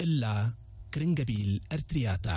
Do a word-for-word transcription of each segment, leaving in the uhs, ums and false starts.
እላ ክርን ገቢል ኤርትርያታ።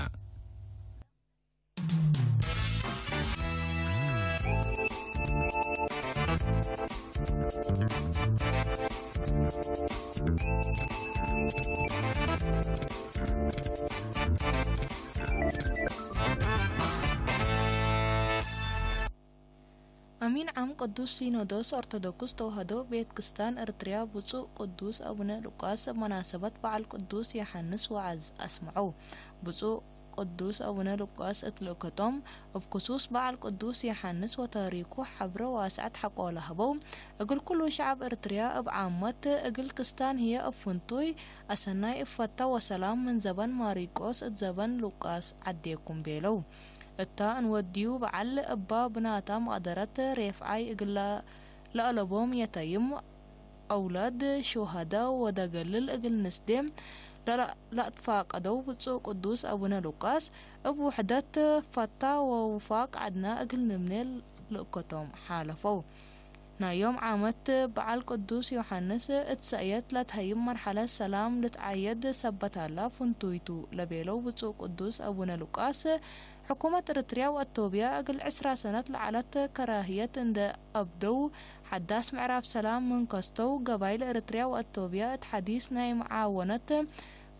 አሚን ዓም ቅዱስ ሲኖዶስ ኦርቶዶክስ ተዋህዶ ቤት ክስታን ኤርትርያ ብፁዕ ቅዱስ አቡነ ሉቃስ እብ መናሰበት በዓል ቅዱስ ዮሐንስ ወዐዝ አስምዐው። ብፁዕ ቅዱስ አቡነ ሉቃስ እት ልእከቶም፣ እብ ክሱስ በዓል ቅዱስ ዮሐንስ ወታሪኩ ሐብረ ዋስዐት ሐቆለ ሀበው። እግል ኩሉ ሸዐብ ኤርትርያ እብ ዓመት፣ እግል ክስታን ህዬ እብ ፍንቱይ፣ አሰናይ እብ ፈታ ወሰላም ምን ዘበን ማሪቆስ እት ዘበን ሉቃስ ዐዴኩም ቤለው። እታ እንወድዩ በዐል እባ ብናታ መቅደረት ሬፍዓይ እግል ለአለቦም የተይም አውላድ ሹሀዳ ወደገልል እግል ንስዴ ለለ-፣ ለአትፋቀደው ብፁዕ ቅዱስ አቡነ ሉቃስ፣ እብ ውሕደት ፈታ ወውፋቅ ዐድና እግል ንብኔ ልእከቶም ሓለፈው። ናይ ዮም ዓመት በዓል ቅዱስ ዮሐንስ እት ሰእየት ለትሀይብ መርሐለት ሰላም ልትዓየድ ሰበት ሀላ ፍንቱይ ቱ ለቤለው ብፁዕ ቅዱስ አቡነ ሉቃስ፣ ሕኩመት ኤርትርያ ወአቶብያ እግል ዕስራ ሰነት ለዐለት ከራህየት እንዴ አብደው፣ ሐዳስ ምዕራፍ ሰላም ምን ከስተው፣ ገባይል ኤርትርያ ወአቶብያ እት ሐዲስ ናይ መዓወነት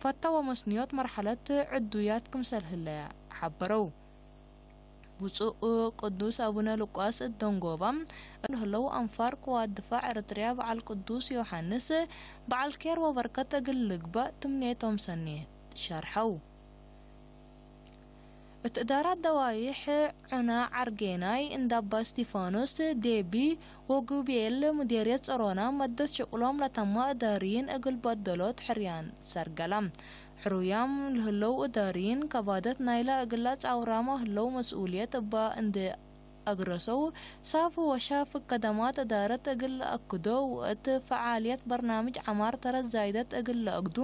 ፈታ ወመስንዮት መርሐለት ዕዱያት ክምሰል ህለያ ሐበረው። ብፁዕ ቅዱስ አቡነ ሉቃስ እት ደንጎባ እግል ህለው አንፋር ቅዋት ድፋዕ ኤርትርያ በዓል ቅዱስ ዮሐንስ በዓል ኬር ወበርከት እግል ልግበእ ትምኔቶም ሰኔ ሸርሐው። እት እዳራት ደዋይሕ ዑና ዐርጌናይ እንዳ አባ እስቲፋኖስ፣ ዴቢ ወጉቤል ሙዴርየት ጸሮና መደት ሽቅሎም ለተመ እዳርይን እግል በደሎት ሕርያን ሰርገለ። ሕሩያም ለህለው እዳርይን ከባደት ናይለ እግላ ጻውራመ ህለው መስኡልየት እባ እንዴ አግረሰው፣ ሳፍ ወሻፍ ከደማት እዳረት እግል ለአክዶ ወእት ፈዓልየት በርናምጅ ዐማር ተረት ዛይደት እግል ለአግዱ፣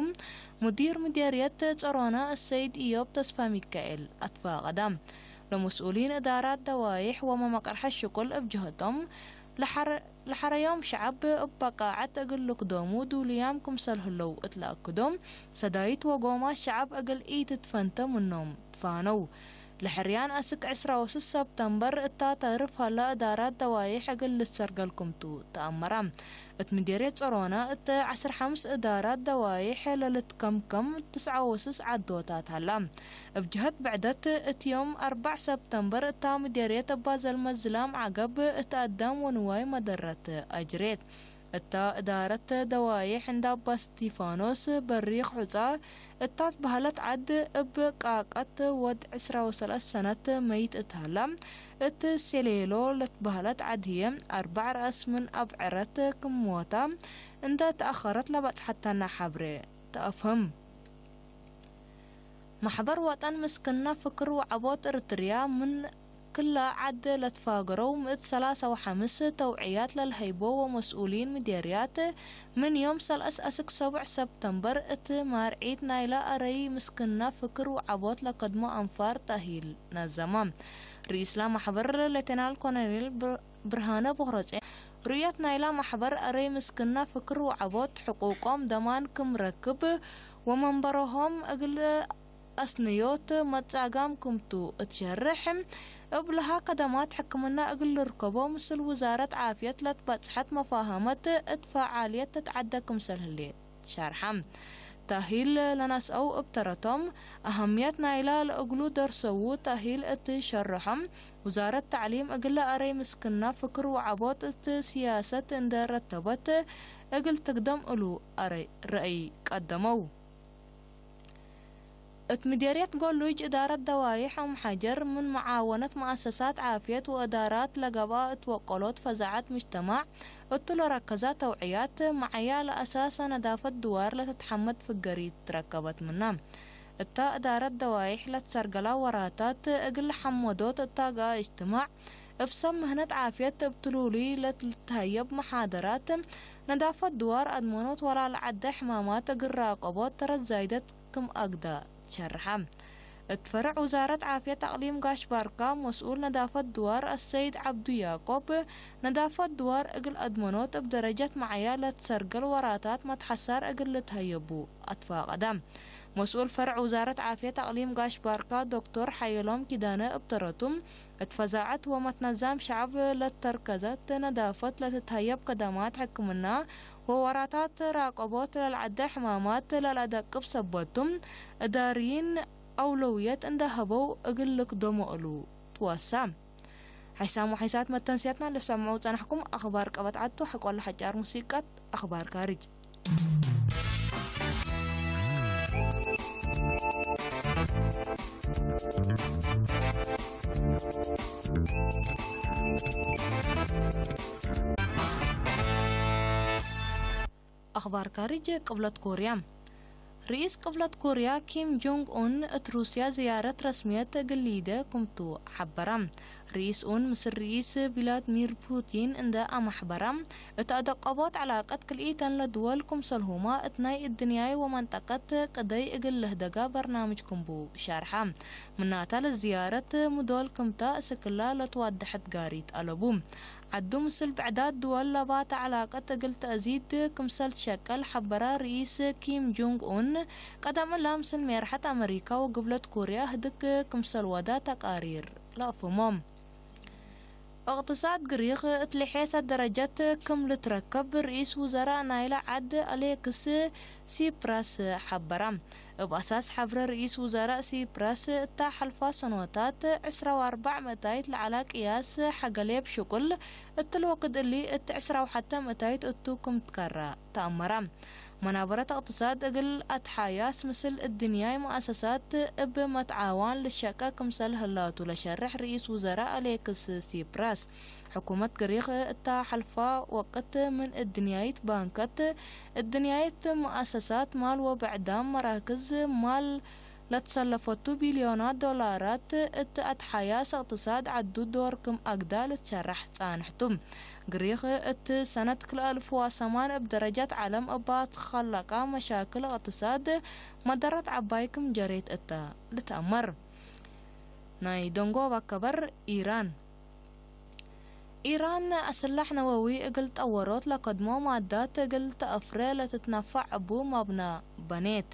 ሙዲር ምዴርየት ጸሮና አሰይድ ኢዮብ ተስፋሚካኤል አትፋቀደ። ለመስኡሊን እዳራት ደዋይሕ ወመመቀርሐት ሽቁል እብ ጀህቶም፣ ለሐረ-፣ ለሐረዮም ሸዐብ እብ በቃዐት እግል ልክዶሙ ዱሉያም ክምሰል ህለው እት ለአክዶ፣ ሰዳይት ወጎማት ሸዐብ እግል ኢትትፈንተ ምኖም ትፋነው። ለሕርያን አስክ ዕስራ ወስስ ሰብተምበር እታ ተርፍ ሀላ እዳራት ደዋይሕ እግል ልትሰርገል ክምቱ ተአመረ። እት ምዴርየት ጸሮና እት ዐስር ሐምስ እዳራት ደዋይሕ ለልትከምከም ትስዓ ወስስ ዐዶታት ሀላ። እብ ጀህት ብዕደት፣ እት ዮም አርበዕ ሰብተምበር እታ ምዴርየት እባ ዘልመት ዝላም ዐገብ እት አዳም ወንዋይ መደረት አጅሬት። እታ እዳረት ደዋይሕ እንዳ አባ እስቲፋኖስ በሪክ ሑጻ እታ ትበሀለት ዐድ እብ ቃቀት ወድ ዕስራ ወሰለስ ሰነት መይት እት ሀላ፣ እት ሴሌሎ ለትበሀለት ዐድ ህዬ አርበዕ ረአስ ምን አብዕረት ክም ሞታ እንደ ተአኸረት ለበጽሐተነ ሐብሬ ተአፍህም። መሕበር ወጠን ምስክነ ፍክር ወዐቦት እርትርያ ምን ክለ ዐድ ለትፋገረው ምእት ሰላሳ ወሐምስ ተውዕያት ለልሀይቦ ወመስኡሊን ምዴርያት ምን ዮም ሰልአስ አስክ ሰቡዕ ሰብተምበር እት ማርዒት ናይለ አረይ ምስክነ ፍክር ወዐቦት ለከድሞ አንፋር ተእሂል ነዘመ። ርኢስለ መሕበር ሌተናል ኮሎኔል ብር-፣ ብርሃነ ቦክረጼ ርእየት ናይላ መሕበር አረይ ምስክና ፍክር ወዐቦት ሕቁቆም ደማን ክም ረክብ ወመንበረሆም እግል አስንዮት መጻጋም ክምቱ እት ሸርሕ፣ እብ ለሀ ከደማት ሕክምና እግል ልርከቦ ምስል ውዛረት ዓፍየት ለትበጽሐት መፋሀመት እት ፈዓልየት ትትዐደ ክምሰል ህሌት ሸርሐ። ተእሂል ለነስአው እብ ተረቶም፣ አሀምየት ናይላ ለእግሉ ደርሰዉ ተእሂል እት ሸርሖም፣ ውዛረት ተዕሊም እግለ አረይ ምስክና ፍክር ወዐቦት እት ስያሰት እንዴ ረተበት እግል ትግደም እሉ አረይ ረአይ ቀደመው። እት ምዴርየት ጎሉጅ እዳረት ደዋይሕ ኡም ሐጀር ምን መዓወነት መአሰሳት ዓፍየት ወእዳራት ለገብአ እት ወቀሎት ፈዛዐት ምጅተማዕ እቱ ለረከዛ ተውዕያት፣ መዓያ ለአሳሰ ነዳፈት ድዋር ለትትሐመድ ፍገሪት ትረከበት ምና። እታ እዳረት ደዋይሕ ለትሰርገላ ወራታት እግል ሐመዶት እታ ገአ እጅትማዕ፣ እብ ሰብ ምህነት ዓፍየት እብ ትሉሉይ ለትልትሀየብ መሓደራት፣ ነዳፈት ድዋር አድመኖት ወላል ዐደ ሕማማት እግል ራቀቦት ተረት ዛይደት ክም አግዳ ትሸርሐ። እት ፈርዕ ውዛረት ዓፍየት አቅሊም ጋሽ ባርካ መስኡል ነዳፈት ድዋር አሰይድ ዐብዱ ያቆብ፣ ነዳፈት ድዋር እግል አድመኖት እብ ደረጀት መዓያ ለትሰርገል ወራታት መትሐሳር እግል ልትሀየቡ አትፋቀደ። መስኡል ፈርዕ ውዛረት ዓፍየት አቅሊም ጋሽ ባርካ ዶክቶር ሐየሎም ኪዳነ እብ ተረቱ፣ እት ፈዛዐት ወመትነዛም ሸዐብ ለተርከዘት ነዳፈት ለትትሀየብ ከደማት ሕክምና ወወራታት ራቀቦት ለልዐደ ሕማማት ለለአደቅብ ሰበት ቱ፣ እዳርይን አውለውየት እንዴ ሀበው እግል ልክደሞ እሉ ትወሳ። ሐይሳም ወሐይሳት መተንስያትና ለሰምዑ ጸናሕኩም አኽባር ቀበት ዐቱ ሐቆለ ሐጫር ሙሲቀት አኽባር ካርጅ። አኽባር ካርጅ። ቅብለት ኮርያ። ርኢስ ቅብለት ኮርያ ኪም ጆንግ ኡን እት ሩስያ ዝያረት ረስምየት እግል ሊደ ክምቱ ሐበረ። ርኢስ ኡን ምስል ርኢስ ቪላድሚር ፑቲን እንደ አመሕበረ፣ እት አደቀቦት ዐላቀት ክልኢተን ለድወል ክምሰልሁመ እት ናይ እድንያይ ወመንጠቀት ቅደይ እግል ልህደጋ በርናምጅ ክምቡ ሸርሐ። ምናተ ለዝያረት ምዶል ክምተ እስክላ ለትዋደሐት ጋሪት አለቡ። ዐዱ ምስል ብዕዳት ድወል ለባተ ዐላቀት እግል ተአዚድ ክምሰል ትሸቀል ሐበረ ርኢስ ኪም ጆንግ ኡን፣ ቀደም እላ ምስል ሜርሐት አመሪካ ወግብለት ኮርያ ህድግ ክምሰል ወደ ተቃሪር ለአፍህሞም። እቅትሳድ ግሪክ እት ልሔሰ ደረጀት ክም ልትረከብ ርኢስ ውዘራእ ናይለ ዐድ አሌክስ ሲፕራስ ሐበረ። እብ አሳስ ሐብረ ርኢስ ውዘራእ ሲፕራስ፣ እታ ሐልፋ ሰኖታት ዕስራ ወአርበዕ ምእታይት ለዐላ ቅያስ ሐገሌ እብ ሽቁል፣ እትሊ ወክድ እሊ እት ዕስራ ወሐተ ምእታይት እቱ ክም ትከረ ተአመረ። መናበረት እቅትሳድ እግል አትሓያስ ምስል እድንያይ መአሰሳት እብ መትዓዋን ልሸቀ ክምሰል ህላቱ ለሸርሕ ርኢስ ውዘራእ አሌክስ ሲፕራስ፣ ሕኩመት ግሪክ እታ ሐልፋ ወቅት ምን እድንያይት ባንከት፣ እድንያይት መአሰሳት ማል ወብዕዳም መራክዝ ማል ለትሰለፈቱ ቢልዮናት ዶላራት እት አትሓያስ እቅትሳድ ዐዱ ዶር ክም አግዳ ልትሸረሕ ጻንሕቱ። ግሪክ እት ሰነት ክልኤ አልፍ ወሰማን እብ ደረጃት ዐለም እባ ትከለቃ መሻክል እቅትሳድ መደረት ዐባይ ክም ጀሬት እተ ልትአመር። ናይ ደንጎባ ከበር። ኢራን። ኢራን አስላሕ ነወዊ እግል ጠወሮት ለከድሞ ማዳት እግል ተአፍሬ ለትትነፈዕ እቡ መብና በኔት።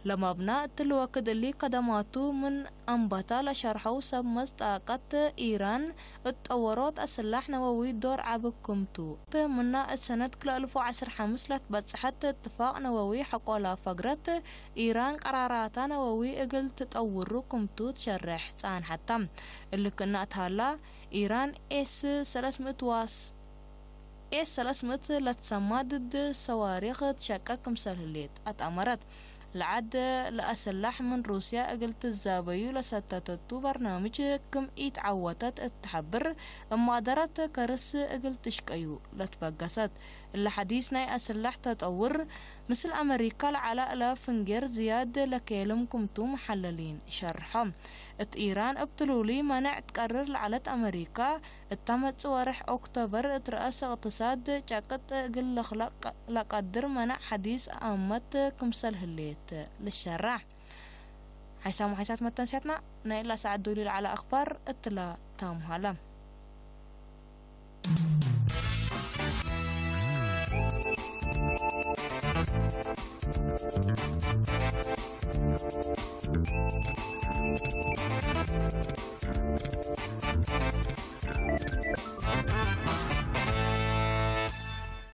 ለመብና እትሊ ወክድ እሊ ከደማቱ ምን አንበታ ለሸርሐው ሰብ መጽ ጣቀት፣ ኢራን እት ጠወሮት አስላሕ ነወዊ ዶር ዐቢ ክምቱ። እብ ምና እት ሰነት ክልኤ አልፍ ወዐስር ሐምስ ለትበጽሐት እትፋቅ ነወዊ ሐቆላ ፈግረት፣ ኢራን ቀራራታ ነወዊ እግል ትጠውሩ ክምቱ ትሸሬሕ ጸንሐታ። እሊ ክእነ እት ሀላ፣ ኢራን ኤስ ሰለስ ምእት ዋስ ኤስ ሰለስ ምእት ለትሰማ ድድ ሰዋሪክ ትሸቀ ክምሰል ህሌት አትአመረት። ለዐድ ለአስላሕ ምን ሩስያ እግል ትዛበዩ ለሰተተቱ በርናምጅ ክም ኢትዐወተት እት ተሐብር፣ እማደረት ከርስ እግል ትሽቀዩ ለትበገሰት። እለ ሐዲስ ናይ አስላሕ ተጠውር፣ ምስል አመሪካ ለዐለ እለ ፍንጌር ዝያድ ለኬልም ክምቱ መሐለሊን ሸርሖ። እት ኢራን እብ ትሉሉይ መነዕ ትቀርር ለዐለት አመሪካ፣ እተ መጽእ ወርሕ ኦክቶበር እት ረአስ እቅትሳድ ጨቅጥ እግል ልክለቅ ለቀድር መነዕ ሐዲስ አመት ክምሰል ህሌት ልሸራሕ። ሓይሳም ወሓይሳት መተንስያትና ናይ እላ ሰዓት ዶል ለዐለ አክባር እትላ ታምሃለ።